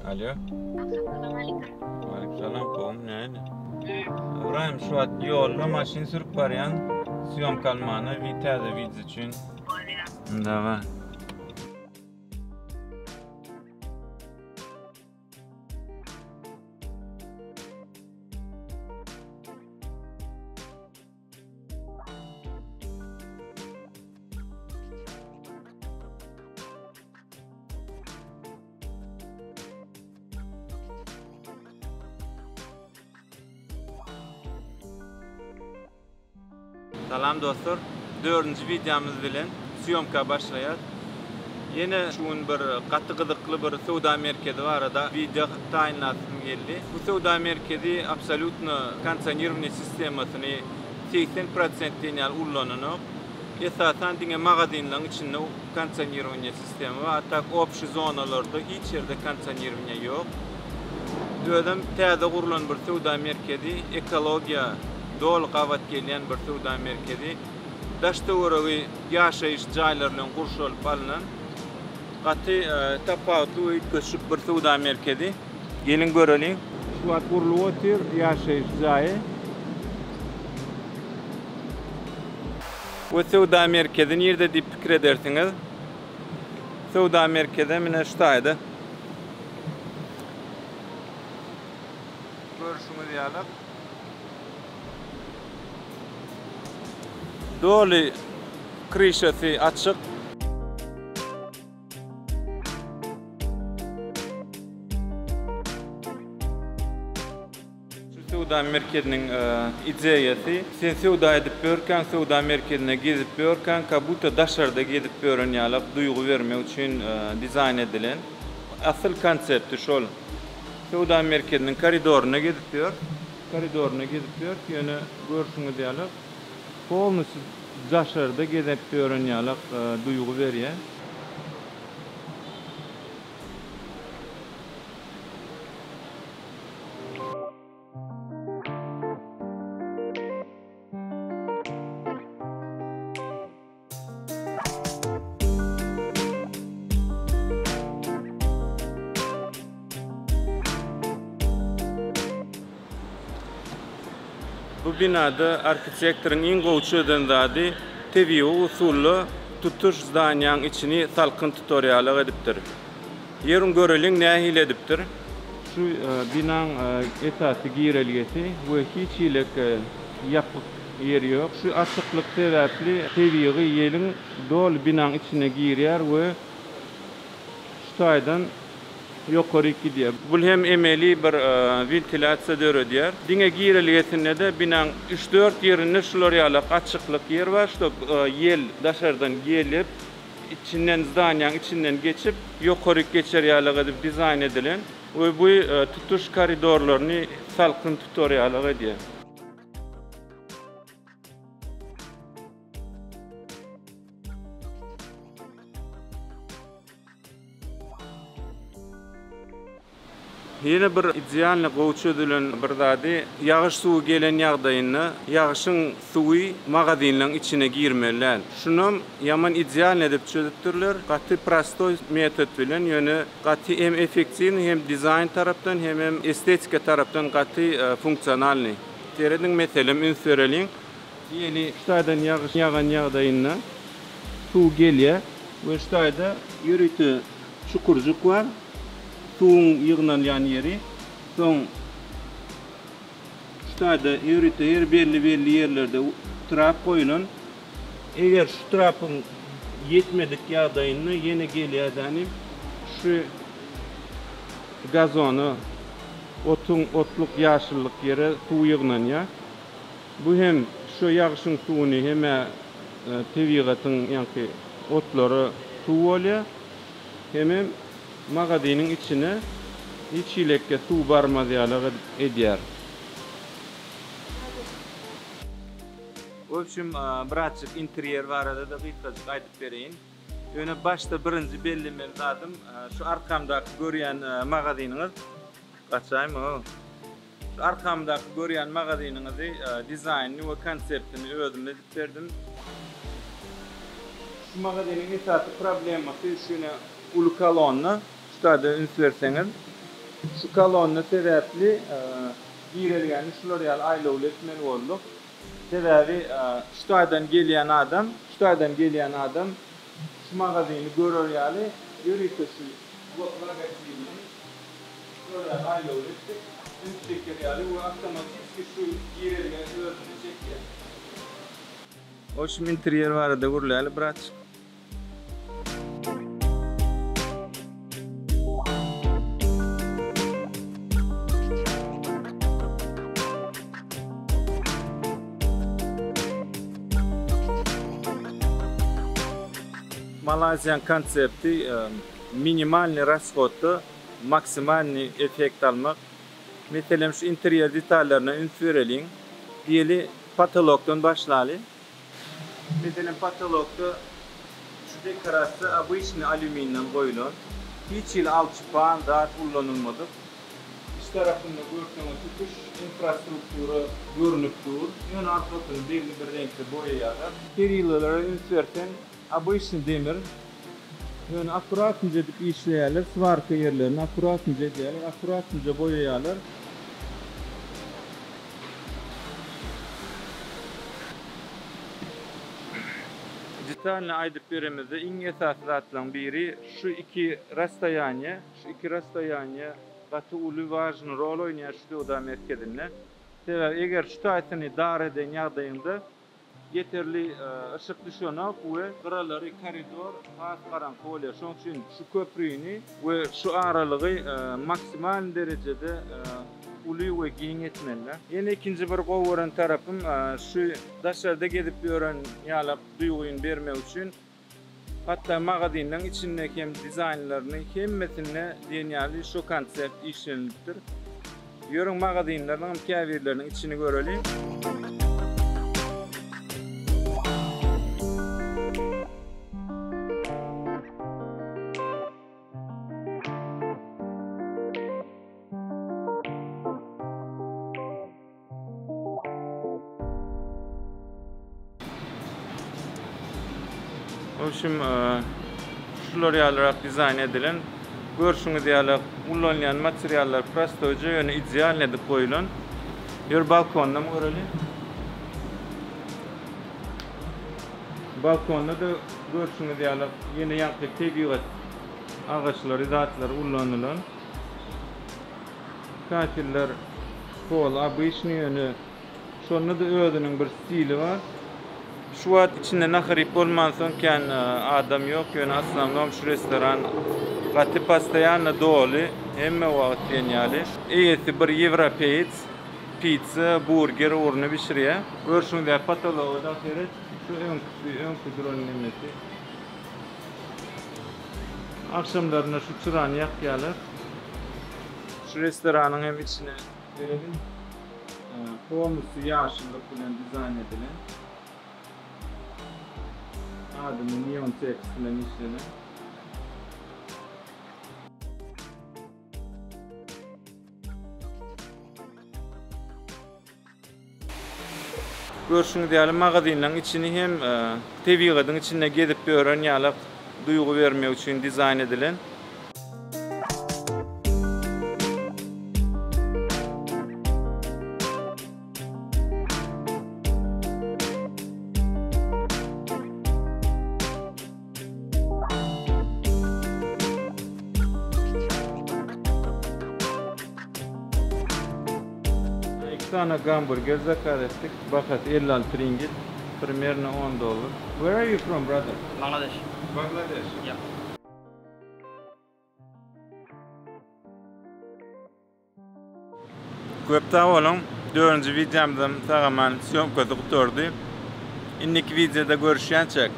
Alýo. Assalamualeykum. Waleýkim gowumy nähili? Ybraýym şu wagt ýolda maşyn sürüp barýan. Sýomka almana wi täze wideo üçin. Bolýar. Dawa. Salam dostlar. Dördünji wideomyz bilen sýomka başlaýas. Ýene şu gün bir gaty gyzykly bir söwda merkezi barada wideo taýynlasym geldi. Bu söwda merkezi absolýutno kondisionirowaniýe sistemasyny 80 prosent diýen ýaly ullananok. Esasan diňe magazinleriň içinde kondisionirowaniýe sistema bar. A tak obşi zonalarda hiç ýerde kondisionirowaniýe ýok. Özem täze gurlan bir söwda merkezi, ekologiýa doly gabat gelýän bir söwda merkezi. Daş-töweregi ýaşaýyş jaýlary bilen gurşalyp alnan gaty tapawutly we üýtgeşik bir söwda merkezi. Geliň göreliň. Şu wagt gurlup otyr ýaşaýyş jaýy. Bu söwda merkezi nirde diýip pikir edersiňiz. Söwda merkezi mine şu taýda. Görşüňiz ýaly. Doly kryşasy açyk. Şu söwda merkeziniň ideýasy, sen söwda edip ýörkäň, söwda merkezinde gezip ýörkäň, ka buta daşarda gezip ýören ýalak duýgy bermek üçin dizaýn edilen. Asyl konsepti şol. Söwda merkeziniň koridorynda gezip ýör. Koridorynda gezip ýör, ýöne görşüňiz ýaly polnusy daşarda gezip ýören ýalak duýgy berýär. Bu binada arhitektoryň iň gowy çözen zady tebigy usulda tutuş zdaniýaň içini salkyn tutar ýalak edipdir. Ýörüň göreliň nähili edipdir. Şu binaň esasy girelgesi we hiç hili ýapyk ýeri ýok. Şu açyklyk sebäpli tebigy ýeliň doly binaň içine girýär we şu taýdan ýokaryk gidýär. Bul hem emeli bir wentilýasiýa döredýär. Diňe girelgesinde-de binaň üç-dört ýerinde şular ýalak açyklyk ýer bar, ştob ýel daşardan gelip, içinden zdaniýaň içinden geçip ýokaryk geçer ýalyk edip dizaýn edilen we bu tutuş koridorlaryny salkyn tutar ýalyk edýär. Ýene bir idealny gowy çözülen bir zady, ýagyş suwy gelen ýagdaýynda ýagyşyň suwy magazinleň içine girmeli däl. Şunam ýaman idealny edip çözüpdirler. Gaty prostoý metod bilen, ýöne gaty hem effektiwnyý hem dizaýn tarapdan hemem estetika tarapdan gaty funksionalnyý. Serediň meselem üns bereliň. Diýeli şu taýdan ýagyş ýagan ýagdaýynda suw gelýär we şu taýda ýörite çukurjyk bar. Suwuň ýygnalýan ýeri. Soň şu taýda ýörite her belli-belli ýerlerde trap goýlan. Eger şu trapyň ýetmedik ýagdaýynda ýene gelýär-däni şu gazona, otuň otluk ýaşyllyk ýere suw ýygnanýar. Bu hem şu ýagşyň suwuny hem-ä tebigatyň ýaňky otlara suw bolýar, hemem Magazynyň içine hiç hilekge suw barmaz ýaly edýär. Wobşem, birazjyk interýer barada-da gysgajyk aýdyp bereýin. Ýöne başda birinji bellemeli zadym, şu arkamdaky görýän magazynyňyz, gaçaýma-ow. Şu arkamdaky görýän magazynyňyzy dizaýnyny we konseptini özüm edip berdim. Şu magazynyň esasy problemasy şu ine uly kolonna. Şu taýda üns berseňiz. Şu kolonna sebäpli girelgäni şular ýaly aýlawly etmeli bolduk. Sebäbi şu taýdan gelýän adam, şu taýdan gelýän adam şu magazyny görer ýaly ýörite şu logotipini şular ýaly aýlawly etdik. Üns çeker ýaly we awtomatiski şu girelge özüne çekýär. Wobşem interýer barada gürläli bratçyk. Malaýziýanyň konsepti minimalnyý rashodda maksimalnyý effekt almak. Meselem şu interýer detallaryna üns bereliň. Diýeli potolokdan başlaly. Meselem potolokda şu dekorasiýa obyçnyý alýuminden goýulan. Hiç hili alçypan zat ullanylmadyk. Iç tarapynda görseňiz tutuş infrastruktura görnüp dur. Ýöne arkasyny belli bir reňkde boýaýarlar. Perilalara üns berseň obyçnyý demir. Ýöne akkuratnyja edip işleýärler, swarka ýerlerini akkuratnyja edýärler, akkuratnyja boýaýarlar. Detalny aýdyp beremizde iň esasy zatlaryň biri şu iki rasstoýaniýe, şu iki rasstoýaniýe gaty uly wažny rol oýnaýar şu söwda merkezinde. Sebäbi eger şu taýsyny dar eden ýagdaýyňda Ýeterli yşyk düşenok we gyralary koridor has garaňky bolýar. Şonuň üçin şu köprüni we şu aralygy maksimal derejede uly we giň etmeliler. Ýene ikinji bir gowy gören tarapym şu daşarda gezip ýören ýalak duýgyny bermek üçin Hatda magazinleň içinde hem dizaýnlaryny hemmesinde diýen ýaly şu konsept işlenilipdir. Ýörüň magazinleriniň hem käbirleriniň içini göreliň. Wobşem, şular ýalyrak dizaýn edilen. Görşüňiz ýaly, ulanylýan materiallar prostoýja, ýöne idealny edip goýulan. Ýör balkondan göreli. Balkonda-da görşüňiz ýaly, ýene ýaňky tebigat agaçlary, zatlary ulanylan. Kafeller pol obyçnyý ýöne şonda-da özüniň bir stili bar. Şu wagt içinde nahar iýip bolmansoň kän adam ýok ýöne osnownom şu restoran gaty postoýanno doly hemme wagt diýen ýaly. Eýesi bir ýewropeýic pitsa, burger ugruny bişirýär. Görşüňiz ýaly potologa-da seret şu öňküsi öňki duran nemesi. Agşamlaryna şu çyrany ýakýarlar. Şu restoranyň hem içine serediň. Polnusy ýaşyllyk bilen dizaýn edilen. Adyny neon tekst bilen işlenen. Görşüňiz ýaly magazinleň içini hem tebigatyň içinde gezip ýören ýalak duýgy bermek üçin dizaýn edilen. Iki sany gamburger zakaz etdik. Bahasy 56 ringgit. Primerno 10 dollar. Where are you from brother? Bangladesh. Bangladesh. Yeah. Köp sag boluň. Dördünji wideomyzam sag-aman sýomkasy gutardy. Indiki wideoda görüşýänçäk.